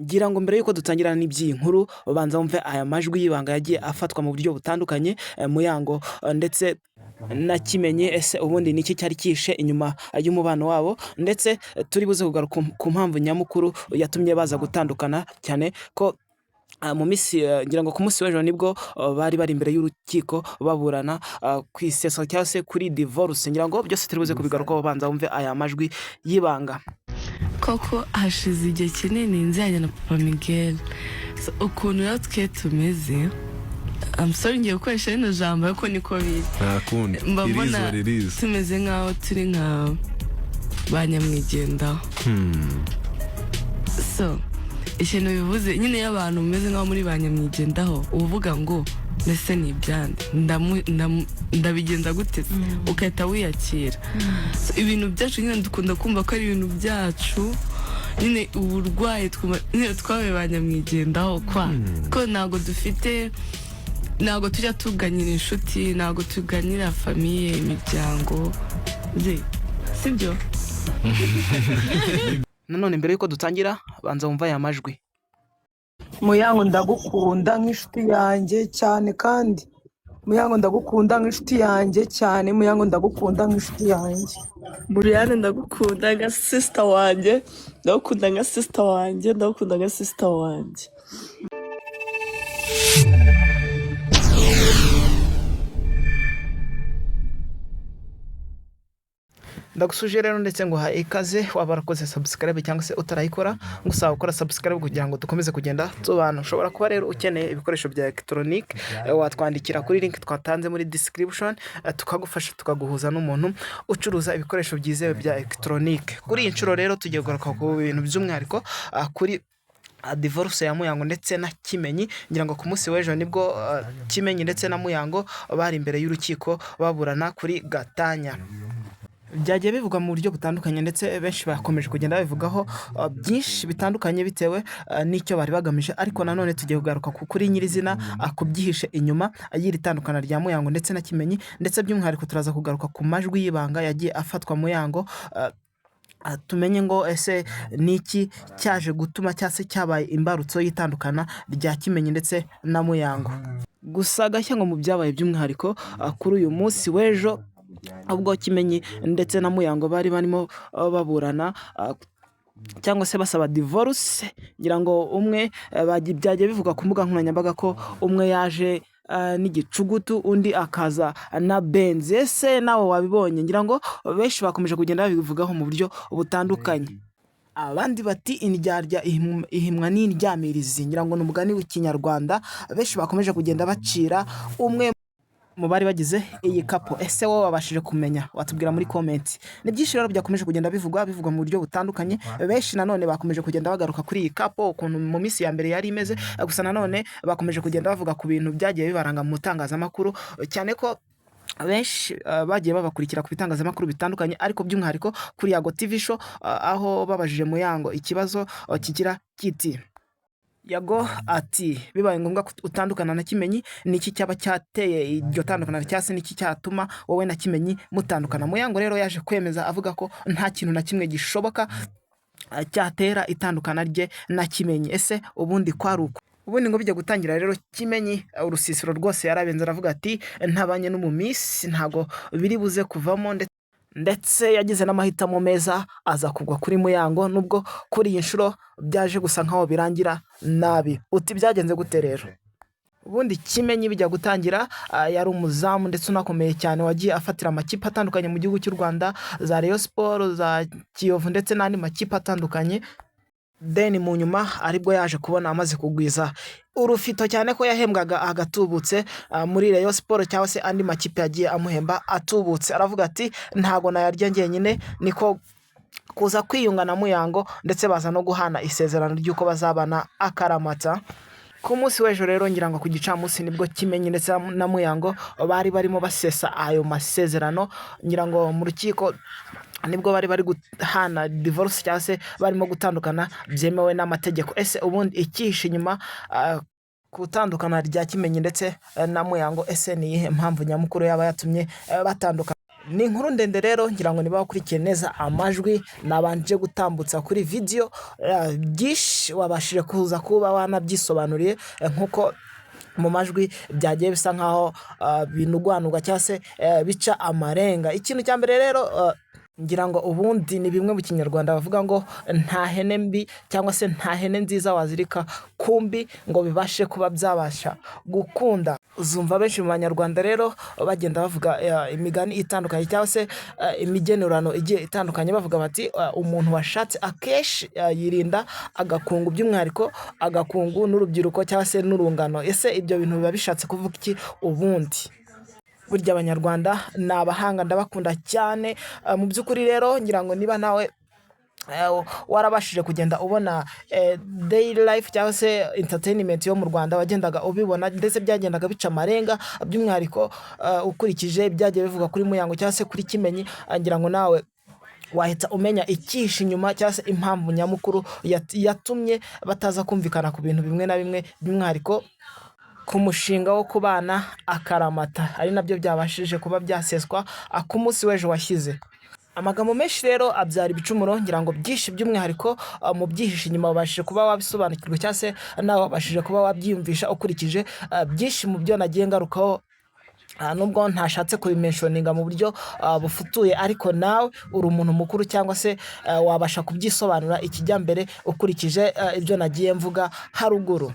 Ngira ngo mbere y'uko dutangira n'iby'iyi nkuru, banza wumve aya majwi y'ibanga yagiye afatwa mu buryo butandukanye, Muyango ndetse na Kimenyi. Ese ubundi ni iki cyari cyihishe inyuma y'umubano wabo? Ndetse turi buze kugaruka ku mpamvu nyamukuru yatumye baza gutandukana, cyane ko mu minsi, ngira ngo ku munsi w'ejo nibwo bari bari imbere y'urukiko baburana ku iseswa cyangwa se kuri divorce. Ngira ngo byose turi buze kubigarukaho, banza wumve aya majwi y'ibanga. Koko hashize igihe kinini nziranye na Papa Miguel. So, ukuntu rero twe tumeze, I'm sorry, ngiye gukoresha rino jambo ariko niko biri. Nta kundi. Mba mbona irizo ririza. Tumeze nk'aho turi nka ba nyamwigendaho. So ikintu bivuze nyine, iyo abantu mumeze nk'aho muri ba nyamwigendaho, uba uvuga ngo: "Mbese ni ibyande? Ndabigenza gute se?" Ugahita wiyakira. So, ibintu byacu nyine dukunda kumva ko ari ibintu byacu nyine, uburwayi twumva nyine twabaye ba nyamwigendaho kwa ko ntabwo dufite, ntabwo tujya tuganyira inshuti, ntabwo tuganyira famille, imiryango ze, sibyo? Nanone mbere y'uko dutangira, banza wumve aya majwi. Muyango, ndagukunda nk'inshuti yanjye cyane, kandi Muyango, ndagukunda nk'inshuti yanjye cyane. Muyango, ndagukunda nk'inshuti yanjye. Buriyane, ndagukunda nka sister wanjye, ndagukunda nka sister wanjye, ndagukunda nka sister wanjye. Ndagusuje rero ndetse nguha ikaze. Waba warakoze subscribe cyangwa se utarayikora, ngusaba gukora subscribe kugira ngo dukomeze kugenda tubana. Ushobora kuba rero ukeneye ibikoresho bya elegitoronike, watwandikira kuri link twatanze muri description, tukagufasha, tukaguhuza n'umuntu ucuruza ibikoresho byizewe bya elegitoronike. Kuri iyi nshuro rero tugiye kugaruka ku bintu by'umwihariko kuri divorce ya Muyango ndetse na Kimenyi. Ngira ngo ku munsi w'ejo nibwo Kimenyi ndetse na Muyango bari imbere y'urukiko baburana kuri gatanya. Byagiye bivugwa mu buryo butandukanye, ndetse benshi bakomeje kugenda babivugaho byinshi bitandukanye bitewe n'icyo bari bagamije. Ariko nanone tugiye kugaruka kuri nyirizina, ku byihishe inyuma y'iri tandukana rya Muyango ndetse na Kimenyi. Ndetse by'umwihariko turaza kugaruka ku majwi y'ibanga yagiye afatwa Muyango, tumenye ngo ese ni iki cyaje gutuma cyangwa se cyabaye imbarutso y'itandukana rya Kimenyi ndetse na Muyango. Gusa agashya ngo mu byabaye by'umwihariko kuri uyu munsi w'ejo, ubwo Kimenyi ndetse na Muyango bari barimo baburana cyangwa se basaba divorce, ngira ngo umwe byagiye bivugwa ku mbuga nkoranyambaga ko umwe yaje n'igicugutu, undi akaza na Benz. Ese nawe wabibonye? Ngira ngo benshi bakomeje kugenda babivugaho mu buryo butandukanye. Abandi bati: "Indyarya ihimwa n'indyamirizi." Ngira ngo ni umugani w'Ikinyarwanda benshi bakomeje kugenda bacira umwe mu bari bagize iyi couple. Ese wowe wabashije kumenya? Watubwira muri comment. Ni byinshi rero byakomeje kugenda bivugwa mu buryo butandukanye. Benshi nanone bakomeje kugenda bagaruka kuri iyi couple, ukuntu mu minsi ya mbere yari imeze. Gusa nanone bakomeje kugenda bavuga ku bintu byagiye bibaranga mu itangazamakuru, cyane ko benshi bagiye babakurikira ku bitangazamakuru bitandukanye, ariko by'umwihariko kuri Yago TV Show, aho babajije Muyango ikibazo kigira kiti: Yago ati: "Bibaye ngombwa ko utandukana na Kimenyi, ni iki cyaba cyateye iryo tandukana, cyangwa se ni iki cyatuma wowe na Kimenyi mutandukana?" Muyango rero yaje kwemeza avuga ko nta kintu na kimwe gishoboka cyatera itandukana rye na Kimenyi. Ese ubundi kwari uko? Ubundi ngo bijya gutangira rero, Kimenyi urusisiro rwose yarabenze, aravuga ati: "Ntabanye n'umumisi ntabwo biri buze kuvamo." Ndetse yagize n'amahitamo meza, aza kugwa kuri Muyango, nubwo kuri iyi nshuro byaje gusa nkaho birangira nabi. Uti: "Byagenze gute?" Rero ubundi Kimenyi bijya gutangira yari umuzamu ndetse unakomeye cyane, wagiye afatira amakipe atandukanye mu gihugu cy'u Rwanda, za Rayon Sports, za Kiyovu ndetse n'andi makipe atandukanye. Then mu nyuma aribwo yaje kubona amaze kugwiza urufito, cyane ko yahembwaga agatubutse muri Rayon Sports cyangwa se andi makipe yagiye amuhemba atubutse. Aravuga ati: "Ntago nayarya njyenyine." Niko kuza kwiyunga na Muyango, ndetse baza no guhana isezerano ry'uko bazabana akaramata. Ku munsi w'ejo rero, ngira ngo ku gicamunsi, nibwo Kimenyi ndetse na Muyango bari barimo basesa ayo masezerano. Ngira ngo mu rukiko nibwo bari bari guhana divorce cyangwa se barimo gutandukana byemewe n'amategeko. Ese ubundi icyihishe inyuma ku itandukana rya Kimenyi ndetse na Muyango, ese ni iyihe mpamvu nyamukuru yaba yatumye batandukana? Ni inkuru ndende rero, ngira ngo niba wakurikiye neza amajwi nabanje gutambutsa kuri video, byinshi wabashije kuza kuba wanabyisobanuriye, nk'uko mu majwi byagiye bisa nkaho binugwanugwa cyangwa se bica amarenga. Ikintu cya mbere rero, ngira ngo ubundi ni bimwe mu Kinyarwanda bavuga ngo nta hene mbi cyangwa se nta hene nziza wazirika ku mbi ngo bibashe kuba byabasha gukunda. Uzumva benshi mu Banyarwanda rero bagenda bavuga imigani itandukanye cyangwa se imigenurano igiye itandukanye, bavuga bati umuntu washatse akenshi yirinda agakungu, by'umwihariko agakungu n'urubyiruko cyangwa se n'urungano. Ese ibyo bintu biba bishatse kuvuga iki ubundi? Burya Abanyarwanda ni abahanga, ndabakunda cyane. Mu by'ukuri rero, ngira ngo niba nawe warabashije kugenda ubona daily life cyangwa se entertainment yo mu Rwanda, wagendaga ubibona, ndetse byagendaga bica amarenga, by'umwihariko ukurikije ibyagiye bivugwa kuri Muyango cyangwa se kuri Kimenyi, ngira ngo nawe wahita umenya icyihishe inyuma cyangwa se impamvu nyamukuru yatumye bataza kumvikana ku bintu bimwe na bimwe, by'umwihariko ku mushinga wo kubana akaramata, ari nabyo byabashije kuba byaseswa ku munsi w'ejo washyize. Amagambo menshi rero abyara ibicumuro. Ngira ngo byinshi, by'umwihariko mu byihishe inyuma, wabashije kuba wabisobanukirwa cyangwa se nawe wabashije kuba wabyiyumvisha ukurikije byinshi mu byo nagiye ngarukaho. Nubwo ntashatse kubimentioninga mu buryo bufutuye, ariko nawe uri umuntu mukuru cyangwa se wabasha kubyisobanura ikijyambere ukurikije ibyo nagiye mvuga haruguru.